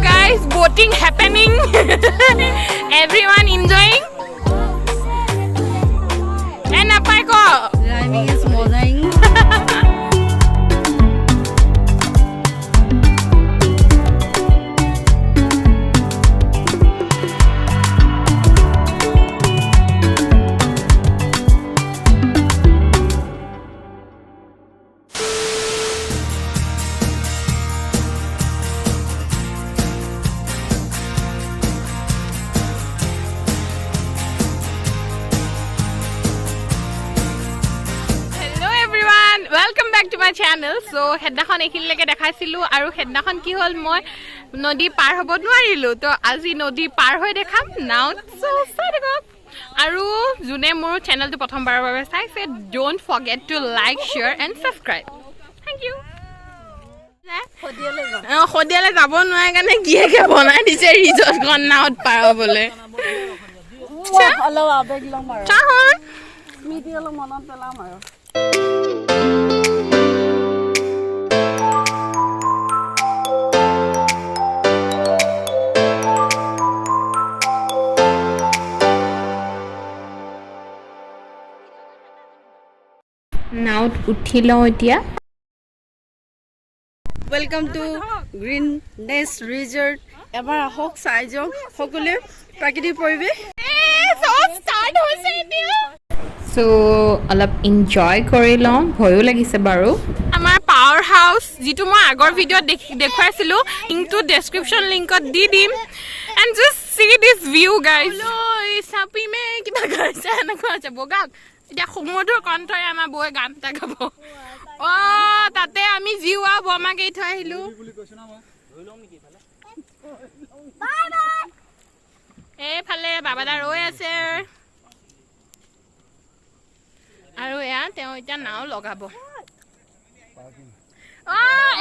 Guys, boating happening, everyone enjoying. এ নাপায় ক। Driving is মজাইং। Hello everyone, welcome back to my channel. So সেইদিনাখন এইখিনিলৈকে দেখাইছিলোঁ আৰু সেইদিনাখন কি হ'ল, মই নদী পাৰ হ'ব নোৱাৰিলোঁ। তো আজি নদী পাৰ হৈ দেখাম নাওত। চ' চাই থাকক আৰু যোনে মোৰ চেনেলটো প্ৰথমবাৰৰ বাবে চাইছে, don't forget to like, share and subscribe. Thank you. শদিয়ালৈ যাব নোৱাৰে কাৰণে গিয়েকে বনাই দিছে ৰিজৰ্টখন নাৱত পাৰ হ'বলৈ। অলপ আৱেগ ল'ম আৰু চাহোন। স্মৃতি অলপ মনত পেলাম আৰু। নাৱত উঠি লওঁ এতিয়া। Welcome to Green Nest Resort. এবাৰ আহক, চাই যাওক সকলোৱে প্ৰাকৃতিক পৰিৱেশ। চ' অলপ ইনজয় কৰি লওঁ, ভয়ো লাগিছে বাৰু। আমাৰ পাৱাৰ হাউচ, যিটো মই আগৰ ভিডিঅ'ত দেখুৱাইছিলোঁ, লিংকটো ডেছক্ৰিপশ্যন লিংকত দি দিম। And just see this view, guys. চাপিমে কিবা গাইছে, এনেকুৱা আছে বগাক। এতিয়া সুমধুৰ কণ্ঠৰে আমাৰ বৌয়ে গান এটা গাব। অ' তাতে আমি জিওৱা বৰমাক এৰি থৈ আহিলোঁ। এইফালে বাবাদা ৰৈ আছে আৰু এয়া তেওঁ এতিয়া নাও লগাব। অ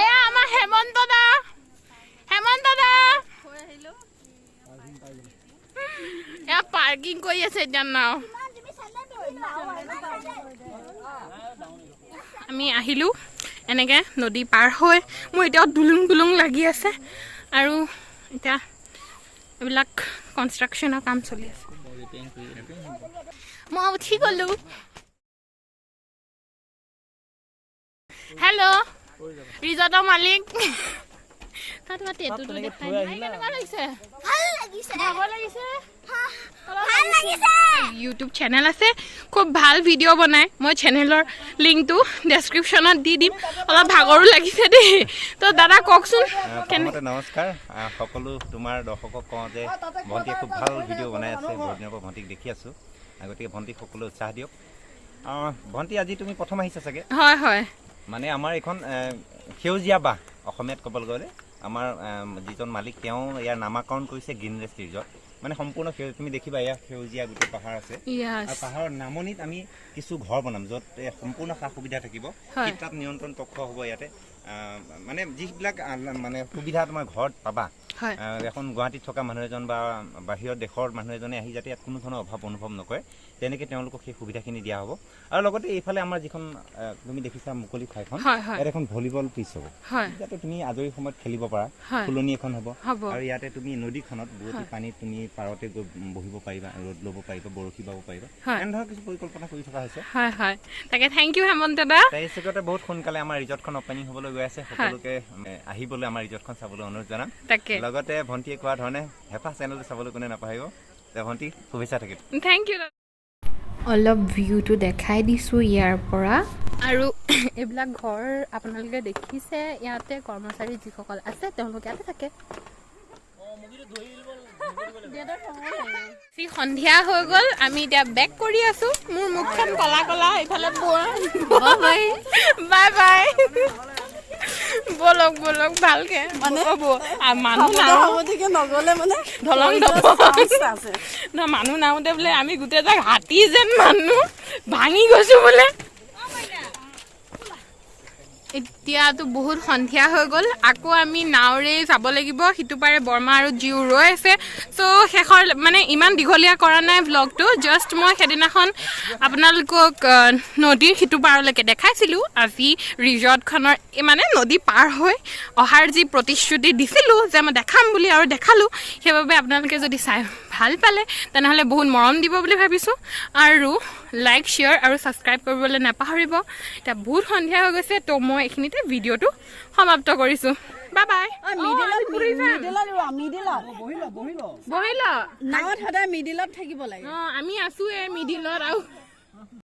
এয়া আমাৰ হেমন্ত দা, হেমন্ত দা এয়া পাৰ্কিং কৰি আছে এতিয়া নাও। আমি আহিলোঁ এনেকৈ নদী পাৰ হৈ। মোৰ এতিয়াও দুলুং দুলুং লাগি আছে। আৰু এতিয়া এইবিলাক কনষ্ট্ৰাকশ্যনৰ কাম চলি আছে। মই উঠি গ'লোঁ। হেল্ল', ৰিজৰ্টৰ মালিক। তাত তোমাৰ টেটুটো দেখাই নাই। কেনেকুৱা লাগিছে? ভাগৰ লাগিছে? ইউটিউব চেনেল আছে, খুব ভাল ভিডিঅ' বনায়। মই চেনেলৰ লিংকটো ডেছক্ৰিপশ্যনত দি দিম। অলপ ভাগৰো লাগিছে দেই। তো দাদা, কওকচোন কেনে প্ৰথমতে নমস্কাৰ। সকলো তোমাৰ দৰ্শকক কওঁ যে ভণ্টিয়ে খুব ভাল ভিডিঅ' বনাই আছে। বহুত দিনৰ পৰা ভণ্টিক দেখি আছোঁ। গতিকে ভণ্টিক সকলোৱে উৎসাহ দিয়ক। ভণ্টি, আজি তুমি প্ৰথম আহিছা চাগে? হয়। মানে আমাৰ এইখন সেউজীয়া বাঁহ অসমীয়াত ক'বলৈ গ'লে। আমাৰ যিজন মালিক, তেওঁ ইয়াৰ নামাকৰণ কৰিছে গ্ৰীণ ৰেষ্ট ৰিজৰ্ট। মানে সম্পূৰ্ণ সেউজ, তুমি দেখিবা ইয়াৰ সেউজীয়া গোটেই পাহাৰ আছে। আৰু পাহাৰৰ নামনিত আমি কিছু ঘৰ বনাম, য'ত সম্পূৰ্ণ সা সুবিধা থাকিব। শীত তাপ নিয়ন্ত্ৰণ কক্ষ হ'ব ইয়াতে। মানে যিবিলাক মানে সুবিধা তোমাৰ ঘৰত পাবা, এখন গুৱাহাটীত থকা মানুহ এজন বা বাহিৰৰ দেশৰ মানুহ এজনে আহি যাতে ইয়াত কোনো ধৰণৰ অভাৱ অনুভৱ নকৰে, তেনেকৈ তেওঁলোকক সেই সুবিধাখিনি দিয়া হ'ব। আৰু লগতে এইফালে আমাৰ যিখন তুমি দেখিছা মুকলি ঠাইখন, হয় হয় ইয়াত এখন ভলীবল পিচ হ'ব, যাতে তুমি আজৰি সময়ত খেলিব পাৰা। ফুলনি এখন হ'ব। আৰু ইয়াতে তুমি নদীখনত বোৱতী পানীত তুমি পাৰতে গৈ বহিব পাৰিবা, ৰ'দ ল'ব পাৰিবা, বৰশী বাব পাৰিবা। এনেধৰণৰ কিছু পৰিকল্পনা কৰি থকা হৈছে। হয়, তাকে। Thank U Hemanta দা। তাৰপিছতে বহুত সোনকালে আমাৰ ৰিজৰ্টখন অপেনিং হ'বলৈ গৈ আছে। সকলোকে আহিবলৈ, আমাৰ ৰিজৰ্টখন চাবলৈ অনুৰোধ জনাম। লগতে ভণ্টিয়ে কোৱা ধৰণে হেঁপাহ চেনেলটো চাবলৈ কোনে নাপাহৰিব। ভণ্টি, শুভেচ্ছা থাকিল। Thank U. অলপ ভিউটো দেখাই দিছোঁ ইয়াৰ পৰা। আৰু এইবিলাক ঘৰ আপোনালোকে দেখিছে, ইয়াতে কৰ্মচাৰী যিসকল আছে তেওঁলোক ইয়াতে থাকে। বেছি সন্ধিয়া হৈ গ'ল, আমি এতিয়া বেক কৰি আছো। মোৰ মুখখন কলা কলা, এইফালে বাই বাই। ব'লক ব'লক, ভালকে মানে মানুহ নাও সাৱধিকে নগ'লে মানে দলং পৰি দপ। যোৱাৰ chance আছে। ন মানুহ নাহোতে বোলে আমি গোটেই যাক হাতী যেন মানুহ ভাঙি গৈছো বোলে। এতিয়াতো বহুত সন্ধিয়া হৈ গ'ল। আকৌ আমি নাওৰে যাব লাগিব। সিটো পাৰে বৰমা আৰু জীউ ৰৈ আছে। চ' শেষৰ মানে ইমান দীঘলীয়া কৰা নাই ভ্লগটো। জাষ্ট মই সেইদিনাখন আপোনালোকক নদীৰ সিটো পাৰলৈকে দেখাইছিলোঁ। আজি ৰিজৰ্টখনৰ এই মানে নদী পাৰ হৈ অহাৰ যি প্ৰতিশ্ৰুতি দিছিলোঁ যে মই দেখাম বুলি, আৰু দেখালোঁ। সেইবাবে আপোনালোকে যদি চাই ভাল পালে, তেনেহ'লে বহুত মৰম দিব বুলি ভাবিছোঁ আৰু লাইক, শ্বেয়াৰ আৰু ছাবস্ক্ৰাইব কৰিবলৈ নাপাহৰিব। এতিয়া বহুত সন্ধিয়া হৈ গৈছে, তো মই এইখিনিতে ভিডিঅ'টো সমাপ্ত কৰিছোঁ। Bye bye. মিডিলত, মিডিলত ৰোৱা, মিডিলত। বহি ল। নাৱত সদায় মিডিলত থাকিব লাগে। অঁ, আমি আছোঁৱে মিডিলত আৰু।